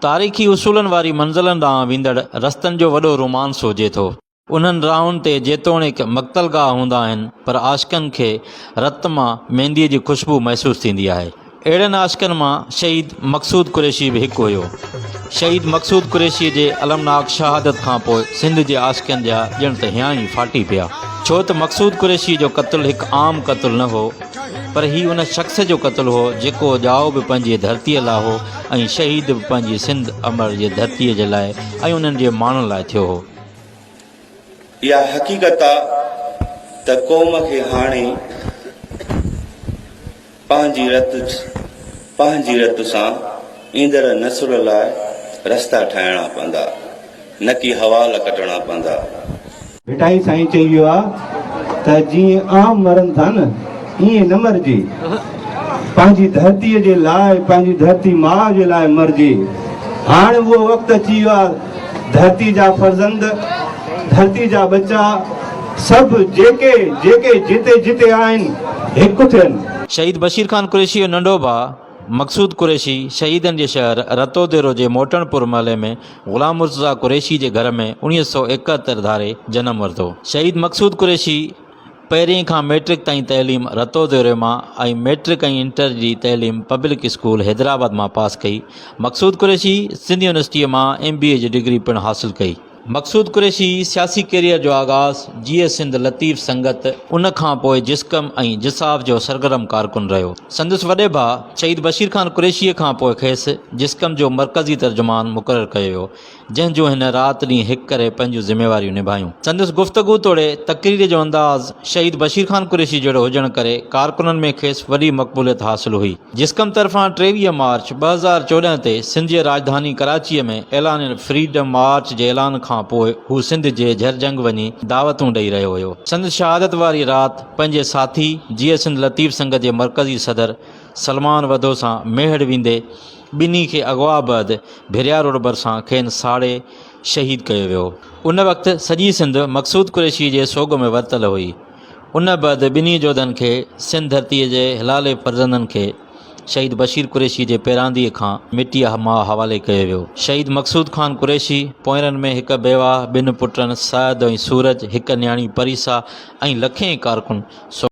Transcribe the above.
تاريخي اصولن واري منزلن ڏانهن ويندڙ رستن جو وڏو رومانس هجي ٿو. انهن راهن تي جيتوڻيڪ مقتل گاهه هوندا آهن پر عاشقن کي رت مان مينديء جي خوشبو محسوس ٿيندي آهي. اهڙن عاشقن مان شهيد مقصود قريشي به هڪ هيو. شهيد مقصود قريشيء جي المناڪ شهادت کان پوء سنڌ جي عاشقن جا ڄڻ ته هيانء ئي ڦاٽي پيا. ڇو ته مقصود قريشيء جو قتل هڪ عام قتل نه هو. پر هي ان شخص جو قتل هو جيڪو ڄائو به پنهنجي ڌرتيء لاء هو ۽ شهيد به پنهنجي سنڌ امڙ جي ڌرتيء جي لاء ۽ انهن جي ماڻهن لاء ٿيو هو. اها حقيقت آ ته قوم کي هاڻي پنهنجي رت پنهنجي رت سان ايندڙ نسل لاء رستا ٺاهڻا پوندا. نه ڪي حوال ڪٽڻا پوندا. ڀٽائي سائين چئي ويو آ ته جيئن عام مرن ٿا نه ائين نه مرجي، پنهنجي ڌرتيء جي لاء پنهنجي ڌرتي ماء جي لاء مرجي. هاڻ اهو وقت اچي ويو آ ڌرتي جا فرزند، ڌرتي جا ٻچا سڀ جيڪي جيڪي جتي جتي آهن هڪ ٿين. شهيد بشير خان قريشي جو ننڍو ڀاء مقصود قريشي شهيدن جي شهر رتوديرو جي موٽڻ پور محلي ۾ غلام مرتضيٰ قريشي جي گهر ۾ 1971 ڌاري جنم ورتو. شهيد مقصود قريشي پهرين کان مئٽرڪ تائين تعليم رتوديري مان ۽ مئٽرڪ ۽ انٽر جي تعليم پبلڪ اسڪول حيدرآباد مان پاس ڪئي. مقصود قريشي سنڌ يونيورسٽيء مان ايم بي اي جي ڊگري پڻ حاصل ڪئي. مقصود قريشي سياسي ڪيريئر جو آغاز جيئي سنڌ لطيف سنگت، ان کان پوء جسقم ۽ جساف جو سرگرم ڪارڪن رهيو. سندس وڏي ڀاء شهيد بشير خان قريشيء کان پوء کيس جسقم جو مرڪزي ترجمان مقرر ڪيو ويو، جنهن جون هن رات ڏينهن هڪ ڪري پنهنجون ذميواريون نڀايون. سندس گفتگو توڙي تقرير جو انداز شهيد بشير خان قريشي جهڙو هجڻ ڪري ڪارڪنن ۾ کيس وڏي مقبوليت حاصل هئي. جسقم طرفان 23 مارچ 2014 تي سنڌ جي راڄڌاني ڪراچيء ۾ اعلانيل فريڊم مارچ جي اعلان کان پوء هو سنڌ جي جهرجهنگ وڃي دعوتون ڏئي رهيو هيو. سندس شهادت واري رات پنهنجي ساٿي جيئي سنڌ لطيف سنگت جي مرڪزي صدر سلمان وڌو سان ميهڙ ويندي ٻنهي کي اغوا بعد ڀريا روڊ ڀرسان کين ساڙي شهيد ڪيو ويو. ان وقت سڄي سنڌ مقصود قريشي جي سوڳ ۾ ورتل هئي. ان بعد ٻنهي جوڌن کي سنڌ ڌرتيء جي حلالي فرزندن کي شهيد بشير قريشي جي پيرانديء کان مٽيء ماء حوالي ڪيو ويو. شهيد مقصود خان قريشي پوئرن ۾ هڪ بيواهه، ٻن پٽن سعد ۽ سورج، هڪ نياڻي پريسا ۽ لکين ڪارڪن سو.